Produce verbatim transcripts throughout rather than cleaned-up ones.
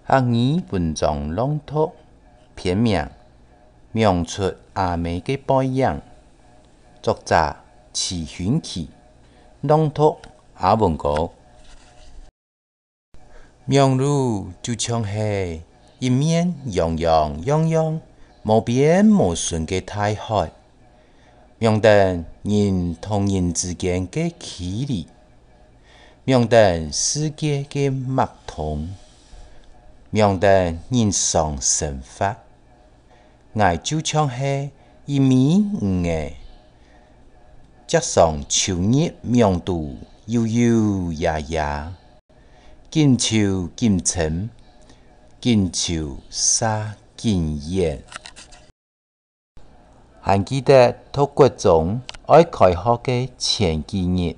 客語文章朗讀，篇名《望出阿姆个背影》，作者徐薰琪，朗讀阿文哥。 網路就像係一面洋洋洋洋、無邊無盡个大海，望等人同人之間个距離，望等世界个脈動，望等日常生活。 𠊎就像係一尾魚仔，輒常泅入網肚，游游野野，緊泅緊深，緊泅捎緊遠。還記得讀國中愛開學个前幾日，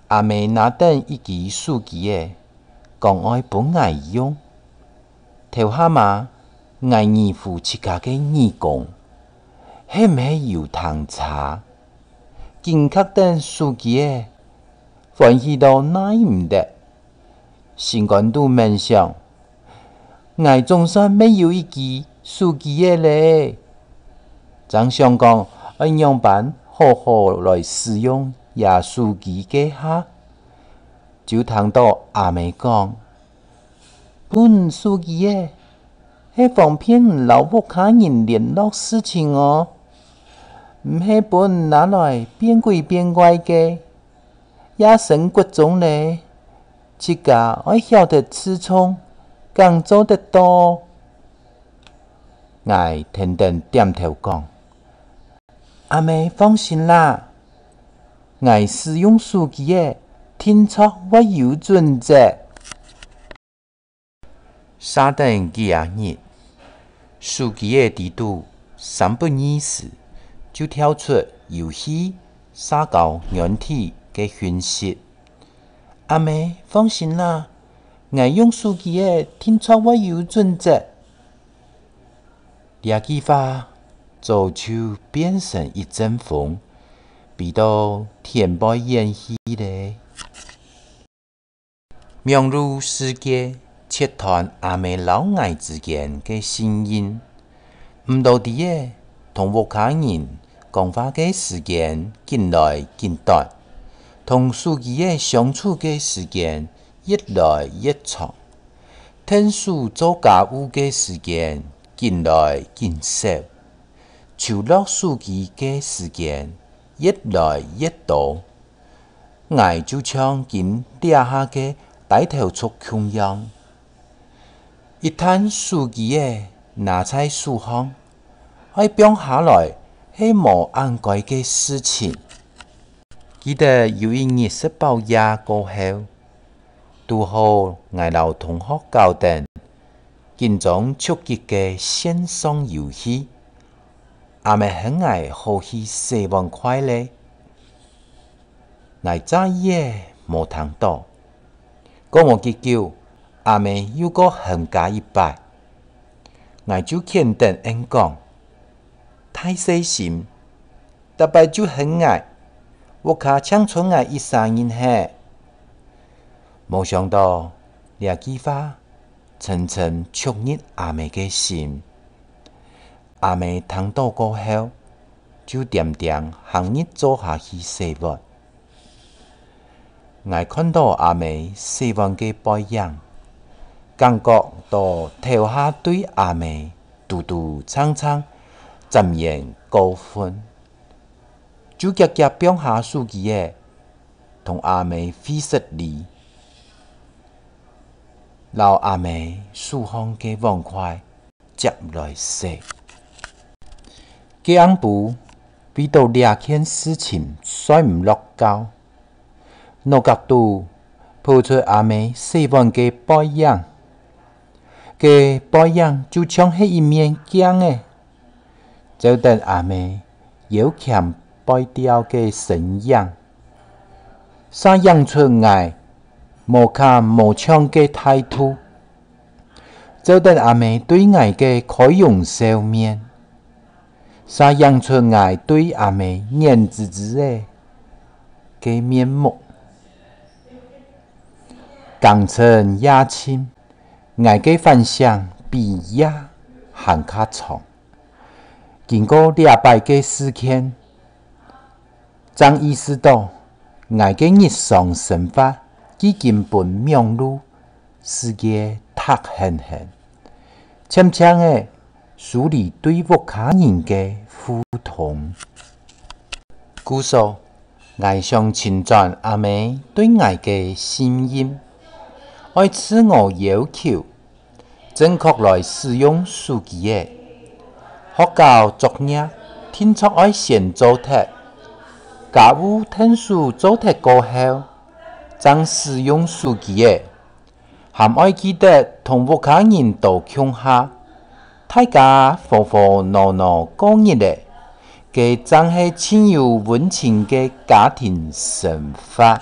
阿姆拿等一支手機仔，講愛分𠊎用。 頭下嘛，𠊎疑狐自家个耳公，係毋係有聽差？緊揢等手機仔，歡喜到耐毋得。心肝肚愐想：「𠊎總算乜有一支手機仔咧！」正想講愛仰般好好來使用這手機个下，就聽到阿姆講： 「分你手機仔，係方便你摎屋下人聯絡事情哦，毋係分你拿來變鬼變怪个。也升國中咧，自家愛曉得自重，正做得到。」𠊎跈等點頭講：「阿姆放心啦，𠊎使用手機仔，定著會有準則。」 續等幾下日，手機仔裡肚三不二時就跳出遊戲、社交軟體个訊息。「阿姆，放心啦，𠊎用手機仔定著會有準則。」這句話早就變成一陣風，飛到天背遠去咧。 網路世界切斷阿姆摎𠊎之間个信任，毋多知仔，同屋下人講話个時間緊來緊短，同手機仔相處个時間越來越長，𢯭手做家務个時間緊來緊少，蹠落手機个時間越來越多。 𠊎就像今這下个低頭族共樣，一旦手機仔拿在手項，愛放下來係無恁該个事情。記得有一日食飽夜過後，堵好𠊎摎同學搞等緊張刺激个線上遊戲，阿姆喊𠊎好去洗碗筷咧。 𠊎詐意仔無聽到。過無幾久，阿姆又過喊加一擺，𠊎就譴等應講：「大細心，逐擺就喊𠊎，屋下淨伸𠊎一儕人係。」無想到這句話 深深刺入阿姆个心。阿姆聽到過後，就恬恬行入灶下去洗碗。𠊎看到阿姆洗碗个背影，感覺到頭下對阿姆嘟嘟撐撐，暫言過分，就遽遽放下手機仔，同阿姆會失禮。 摎阿姆手項个碗筷接來洗。該暗晡，為著這件事情睡毋落覺，腦殼肚浮出阿姆洗碗个背影。該背影就像係一面鏡仔，照等阿姆 腰鉗背吊个身影，嗄映出𠊎無卡無搶个態度。照等阿姆對𠊎个開容笑面，嗄映出𠊎對阿姆眼支支仔个面目。更深夜深， 𠊎个反省比這還較長。經過這擺个事件，正意識到𠊎个日常生活已經分網路世界䌈絚絚，漸漸仔疏離對屋下人个互動。故所，𠊎想尋轉阿姆對𠊎个信任，愛自我要求，正確來使用手機仔。學校作業定著愛先做忒，家務𢯭手做忒過後，正使用手機仔。 還愛記得同屋下人多共下，大家和和鬧鬧過日仔，該正係盡有溫情个家庭生活。